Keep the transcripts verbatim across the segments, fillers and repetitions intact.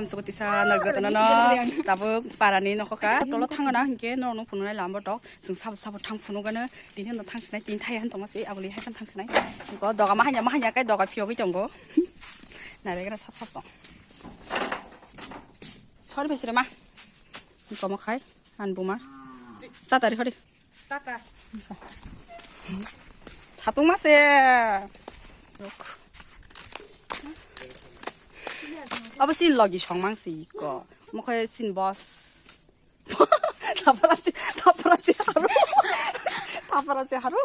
Sukutisa nok jotono no tabuk parani nokhoka tolo thangana hinkhe norokno phunuknai lama botok. Chwng sabo sabo thang phunukgano tini no thangsinai tini thai han tongma se aboni hai thangsinai. Ko doga mahanya mahanya kai doga phiyogwi tongo. Naregra sap sap tong. Sorry besire ma. Komo khai an buma. Tatari hori. Tata. Thatung ma se. Abo si logi songmang si ko. Mo khai sin boss. Thapra si, thapra si haru. Thapra si haru.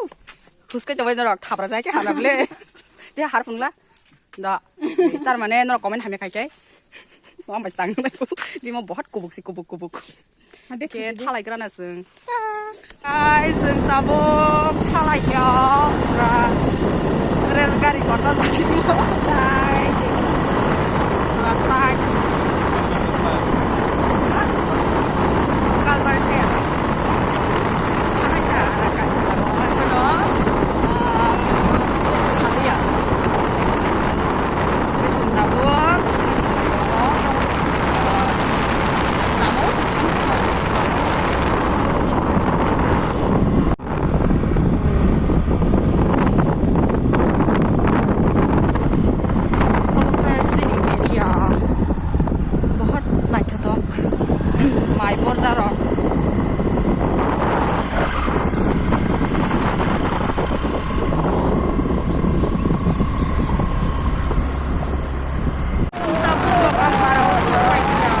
Huskai jabai norok thapra jai ke hana ble. Dia har pungla. Da. Tar mane norok comment hamya khai kai. Mo ambai tang nai. Bimo bahut kubuk si kubuk kubuk. Ke thalai grana chwng. Ai, chwng tabuk thalai kha, pura rel gari kotor jani bo. Pura tak. Kalbar test. Thalai kha, ara kha. Ai, kono, ah, sadia. Chwng tabuk, ah, lama o se thang. Obo khe chini area, bahut naithothok mai borjarok. Chwng tabuk ang parao sapai kha.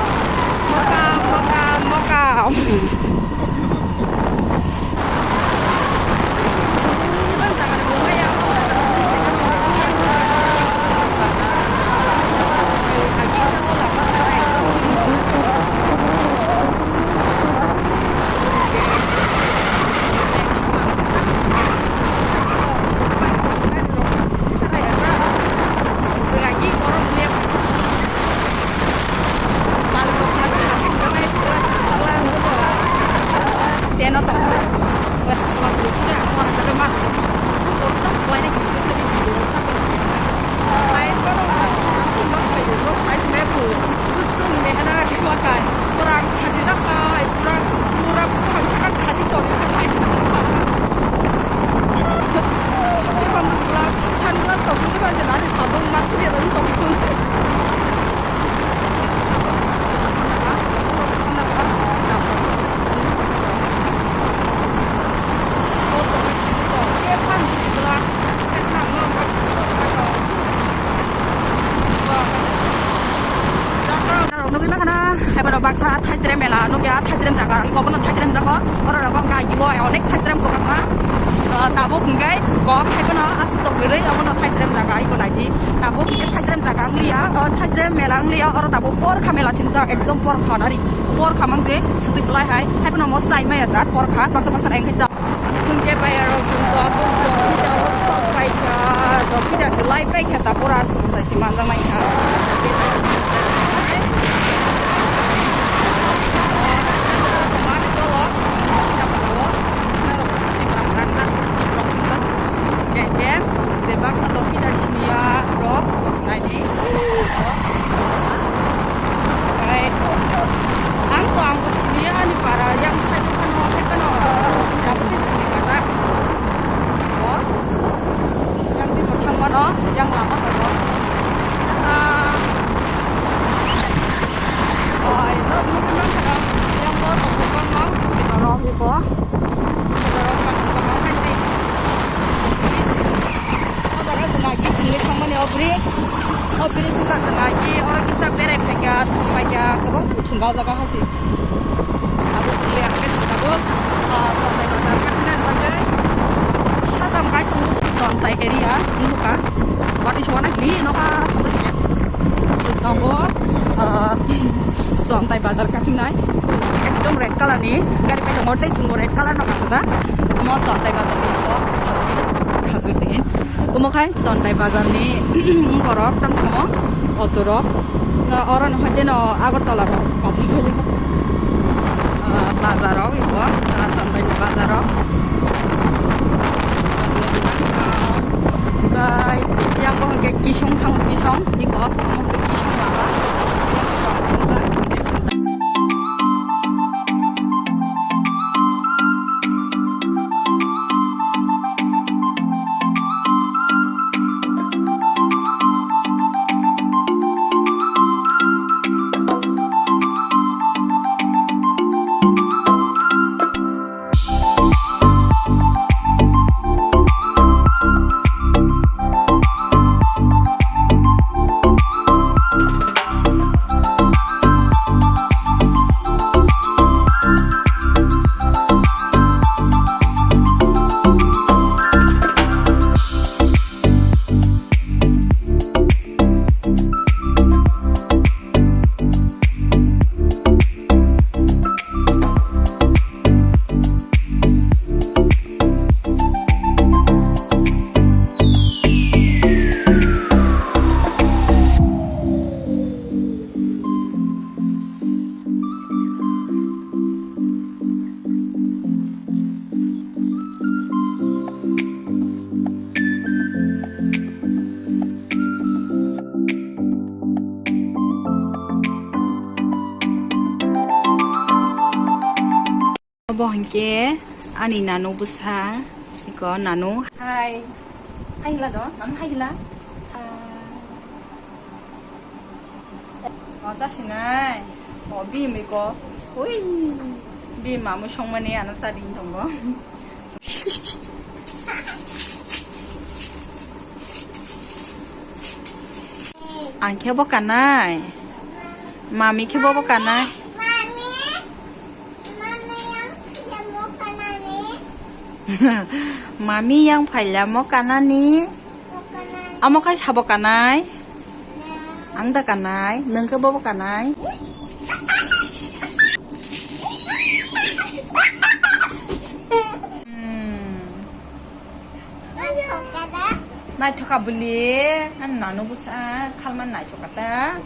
Mokam, mokam, mokam. Pura, pura buphang saka khachi tongwi kha. Tei bang bwswk glak sunglass tongwi tongma je nani sabung ma thuri ya tongwi tongma. Nugwi mankha na, haiphano baksa thaisrem mela nukya, thaisrem jaga, iko bono thaisrem jago, oro rogo hwnkha ibo onek thaisrem kwbangma, ah, tabuk hwnkhe kok, haiphano aswk tok kwrwi, obono thaisrem jaga, iko naidi, tabuk hwnkhe thaisrem jaga wngliya, o thaisrem mela wngliya, oro tabuk porkha mela singjak, ekdom porkha nari, porkha mangse swtwi bwlai hai, haiphano omo chai maya jat porkha, baksa baksa engkhe jak. Hwnkhe bayarok chwng tabuk dophida o sok paikha, dophida se lai paikha ta pura chwng tai se manjaknai kha. Mani dolo, dophida paro, norok chikra rangjak, chikrok wngjak. Hwnkhe je baksa dophida siniya rok naidi. Ang to, ang bo sini ya, ani para yang side o phano, hai phano, yang khe sini kata. O, yang di bo thang mano, yang lama to bo. Ah, oh, ito, nukun lang kata, yang bo to, bukan mau, kita rong ibo. Kita rong, kita rong, hai sih. O jaga se nagi thwngwi thangmani o bridge. O bridge wngkha se nagi oro kisa berai phaikha, thang paikha, kwbang thwng o jaga hasi. Abo thwngli ang khe se tabuk, ah, Sontai bazar khe thangna bagwi. Hasam kai thung Sontai area nukha. Bati suana gili nokha Sontai area. Sik tongo, ah, Sontai bazar kapinai. Ekdom red color ni gari pai tongo tei chwngbo red color no kasijak. Omo Sontai bazar ni o khajur, khajur din. Omo khai Sontai bazar ni borok tamsa omo auto rok. Oro no hai jeno Agartala rok bazar bai. Ah, bazar rok ibo, ah, Sontai ni bazar rok. Omo khai yang bo hwnkhe kisong thango, kisong iko, omo hwnkhe kisong lama. Bo hwnkhe ani nanu bwsa, iko nanu. Hai. Hai hila do, nanu hai hila. O, chasinai. O, bimwi ko. Ui. Bima mui songmani ano chading tongo. Ang khe bo kanai. Mami khe bo bo kanai. Mami yang phaila mo kanani. Amo kai sabo kanai? Ang da kanai, nung khe bobo kanai. Hmm. Naithoka bwli, ang nanu bwsa khalma naithoka ta.